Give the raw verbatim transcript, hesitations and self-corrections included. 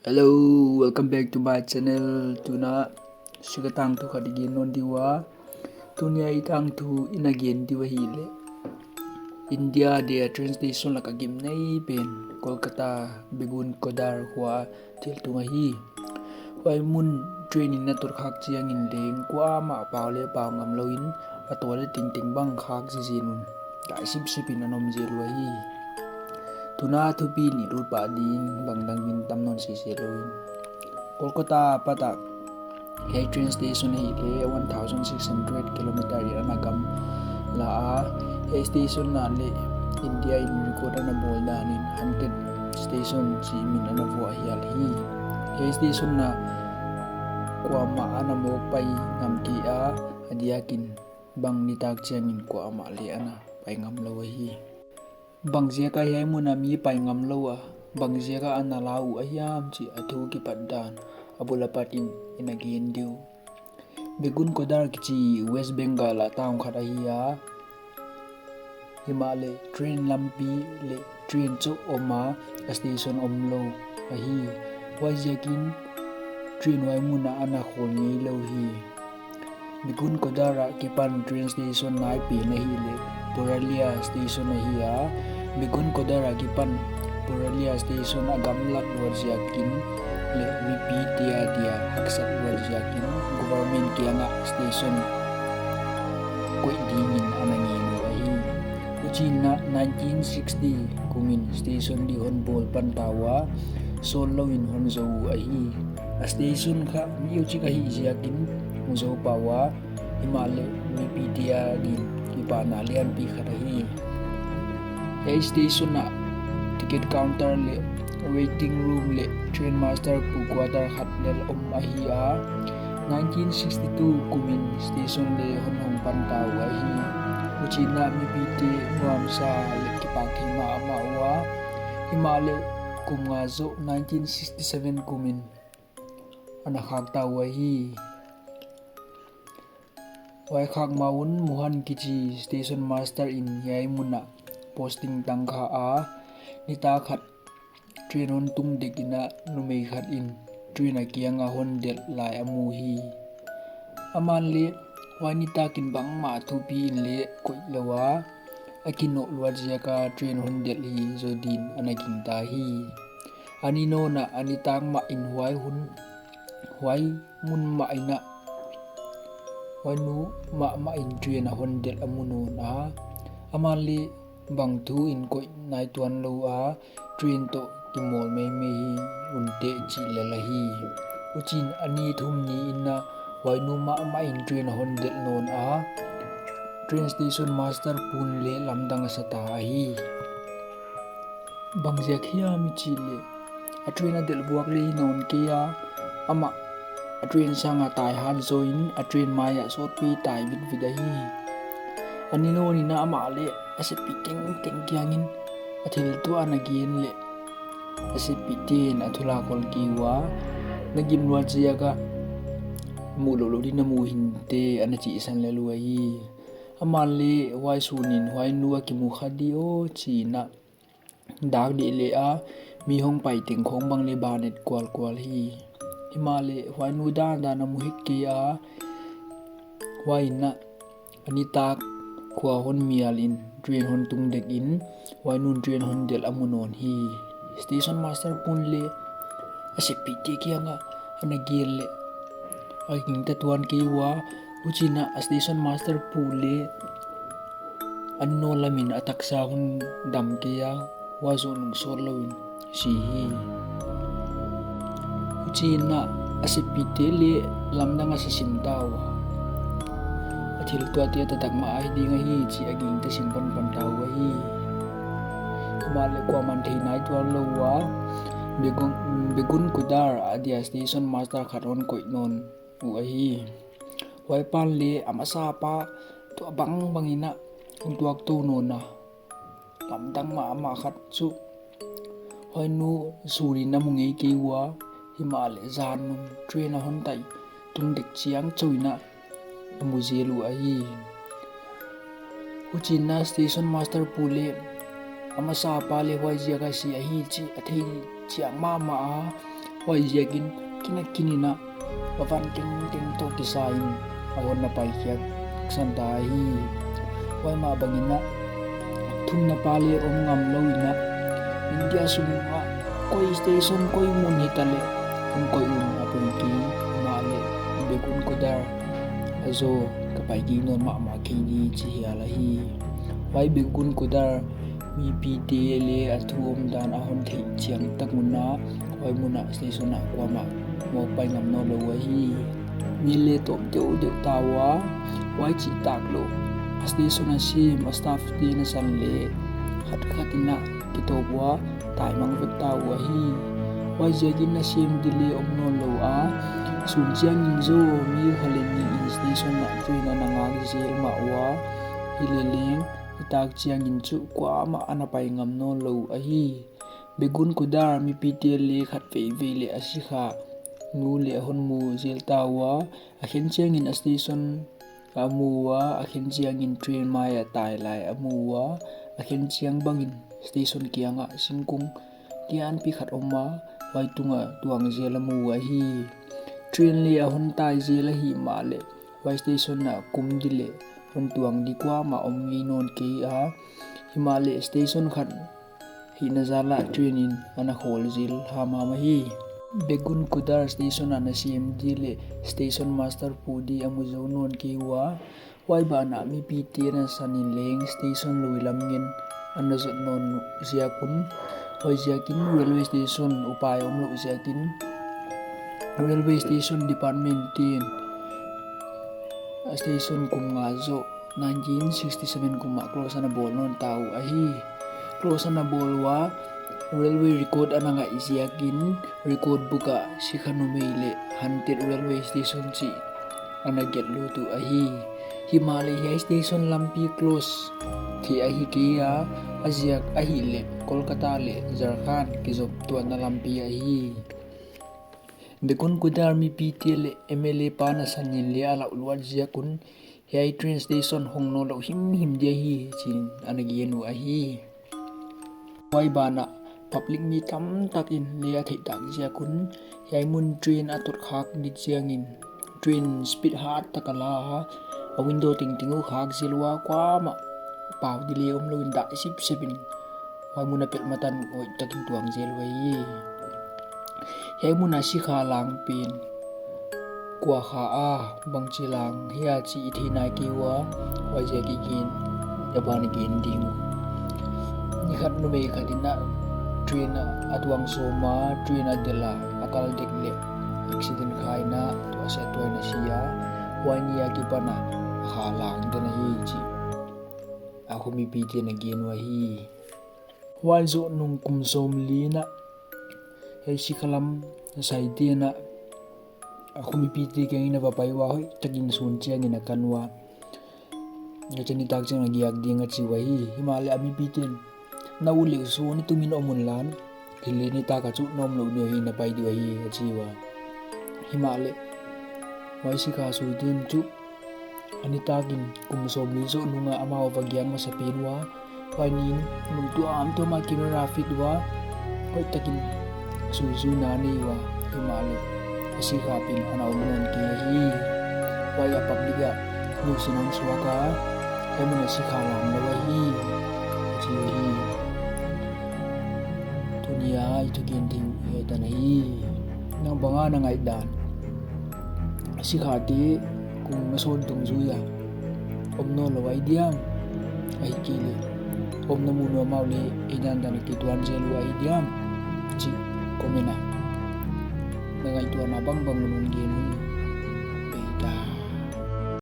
Hello, welcome back to my channel. Tuna sikatangthu khat i gen nawn di ua. Tuni a i tangthu i na gen di uh ahihleh India dia train station laka gimnei pen Kolkata Begunkodar khua thil tung ahi. Huai mun train in na tot khak chiangin leng kuamah pau leh pau ngam louin, a tawl leh tingting bang khak zizen un, dai sipsip in a om zel uh ahi. Tuna thupi nih lut pah ding bang dang min tam nawn sese louin, Kolkata apat a hiai train station ahihleh one thousand six hundred kilometer in ana gamla a. Hiai station ah leh India in record ana bawl danin haunted station chih min ana vuah hial hi. Hiai station ah kuamah ana mawk pai ngam kei a, a diakin bang nitak chiangin kuamah leh ana pai ngam lou ahi. Bang ziaka hiai mun a mi pai ngam lou a, bang ziaka ana la uh ahiam chih a thu kipat dan a bul apat in i na gen di uh. Begunkodar kichi West Bengal a town khat ahi a, himahleh train lampi leh train chauh om a, a station omlou ahi. Huaiziakin train huai mun ah ana khawl ngeilou hi. Begunkodar akipan train station nai pen ahihleh Purulia station ahi a. Begunkodar akipan Purulia station a gamlat luat ziakin leh mipite adia haksat luat ziakin government kiangah station koih dingin ana ngen uh ahi. Huchiin nineteen sixty kumin station di hon bawl pan ta ua, sawt louin hon zou uh ahi. A station kha mi uchik ahih ziakin hon zou pah ua, himahleh mipite adin kipahna lianpi khat ahi. Hiai station ah ticket counter leh waiting room leh train master pu quarter khat lel om ahi a. Nineteen sixty-two kumin station leh hon hong pan ta uh ahi. Huchiin mipite nuamsa leh kipak thei mahmah ua, himahleh kum nga zoh nineteen sixty-seven kumin ana khak ta uh ahi. Huai khak ma un Mohan kichi station master in hiai mun ah posting tang kha a. Nitak khat train hon tung dek in numei khat in train a kianga hon delh lai a mu hi. Aman leh huai nitakin bangmah thupi in leh koih lou a, a kinoh luat ziaka train hon delh hi zaw din ana gingta hi. A ni nawn a, a nitak mah in huai hun, huai mun mah in, huai nu mahmah in train a hon delh a mu nawn a. Aman leh bang thu in koih nai tuan lou a, train toh kimawl meimei hi unteh chih lel ahi. Huchiin a ni thum ni in huai nu mahmah in train a hon delh nawn a. Train station master pun leh lamdang a sa ta ahi. Bang ziak hiam i chih leh, a train a delh buak leh hi nawn kei a, amah a train sanga tai hat zoin a train mai ah sawtpi tai vitvit ahi. A ni nawn in amah leh a seppih tengteng kiangin a thil tuah ana gen leh, a seppihten a thu la khol kei ua, na gim luat ziaka muh louh louh din na mu hinte, ana chihsan lel uh ahi. Aman leh huai sunin huai nu a kimu kha di aw chiin dak dih leh a, mi hong pai teng khong bang leh ban et kualkual hi. Himahleh huai nu dandan a mu hek kei a, huai in a nitak khua hon mial in train hon tung dek in huai nun train hon delh a mu nawn hi. Station master pun leh a seppihte kiangah ana gen leh a gingta tuan kei ua, huchiin a station master pu leh a ni nawn lamin a taksa hon dam kei a, huai zoh nung sawt louin si hi. Huchiin a seppihte leh lamdang a sa sim ta ua, a thil tuahte taktak mah ahi ding ahi chih a gingta sim panpan ta uh ahi. Himahleh kuaman thei nai tuan lou ua, Begun, Begunkodar adia station master khat hon koih nawn uh ahi. Huai pan leh a masa pa tuah bangbang in a hon tuak tou nawn a, lamdang mahmah khat chu huai nu sunin a mu ngei kei ua, himahleh zan nung train a hon tai tung dek chiang chauh in a mu zel uh ahi. Huchiin a station master pu leh a masa pa leh huaiziak a si ahi chih a thei chiang mahmah a, Huaiziakin kinakin in a, a van tengteng toh kisa in a hon na paikhiak san ta hi. Huai mah bangin a, thumna pa leng om ngam lou in a, India sung ah koi station koi mun hitaleh hon koih un a pung kei. Himahleh Begunkodar a zaw ka pai kei nawn mahmah kei di chi hial ahi. Huai Begunkodar mipite leng a thu omdan a hon theih chiang tak un a, huai mun ah station ah kuamah mawk pai ngam nawn lou ahi. Mi leng tawm deuhdeuh ta ua, huai chih tak louh a station a sem a staff te nasan leng khatkhat in a kitawp ua, taimang vek ta uh ahi. Huaiziakin a sem di leng om nawn lou a, sun chiangin zaw mi kha leh nih in station ah train ana ngak zel mah ua, hileleng nitak chiangin chu kuamah ana pai ngam nawn lou ahi. Begunkodar mipite leng khatveivei leh a sikha nu leng a hon mu zel ta ua, a khen chiangin a station a mu ua, a khen chiangin train mai a tai lai a mu ua, a khen chiang bangin station kiangah singkung lianpi khat om a, huai tungah tuang zel a mu ahi. Train leng a hon tai zel ahihmahleh huai station ah kum di leh hon tuang di kuamah om ngei nawn kei a, himahleh station khat hihna zal ah train in ana khawl zel hamham ahi. Begunkodar station ah na sem di leh station master pu di a mu zou nawn kei ua, huai banah mipite nasan in leng station lui lam ngen ana zot nawn ziak un, huaiziakin railway station upai omlouh ziakin railway station department te'n a station kum nga zoh nineteen sixty seven kum ah close ana bawl nawn ta uh ahi. Close ana bawl ua, railway record ana ngaih ziakin record book ah sikha numei leh haunted railway station chih ana gelh lut uh ahi. Himahleh hiai station lampi close theih ahi kei a, a ziak ahihleh Kolkata leh Jharkhand kizop tuanna lampi ahi. Begunkodar mipite leh M L A pa nasan in leng a lauh luat ziak un, hiai train station hong nawn louh himhim di ahi chi'n ana gen uh ahi. Huai banah public mi tamtak in leng a theih tak ziak un, hiai mun train a tot khak di chiangin train speed hat tak a la a, a window tengteng uh khak zel ua, kuamah pau di leng omlou in dah sipsip in huai mun a pelh ma tan hoihtakin tuang zel uh ahi. Hiai mun a sikha lang pen kua kha a, bangchi lang hia chih i thei nai kei ua, huaiziak i gen, a ban i gen ding uh. Ni khat numei khat in a train a tuang sawm a, train a delh a, a kal dek leh accident kha in a, tua se tua in a si a, huai ni akipan a kha lang den ahi chih a khomipite'n a gen uh ahi. Huai zoh nung kum sawmli in a, hiai sikha lam saite'n a, a khomipite kiang in a va pai ua, hoihtakin sun chiangin a kan ua, hichi nitak chiang a giak ding a chi uh ahi. Himahleh a mipite'n, na ut leh sun ni tumin om unla, hileleng nitak a chu na om lou ding ahi, na pai ding ahi a chi ua. Himahleh huai sikha suite'n chu a nitakin kum sawmli zoh nung a amau va giak masa pen ua, huai ni in mun tuamtuam a camera fit ua, hoihtakin suizuina nei ua, himahleh a sikha pen ana om nawn kei ahi. Huai a public a nusia nawn suak a, hiai mun a sikha lang lou ahi, a chi uh ahi. Tuni a i thugen ding uh hiai tan ahi. Nang bang a na ngaihdan, sikhate kum masawn dungzui a om nawn lou ahi diam? Ahihkeileh omna mun uh amau leng hiai dandan a kituan zel uh ahi diam chih comment a na ngaihtuahna bangbang un gen un. Bei ta.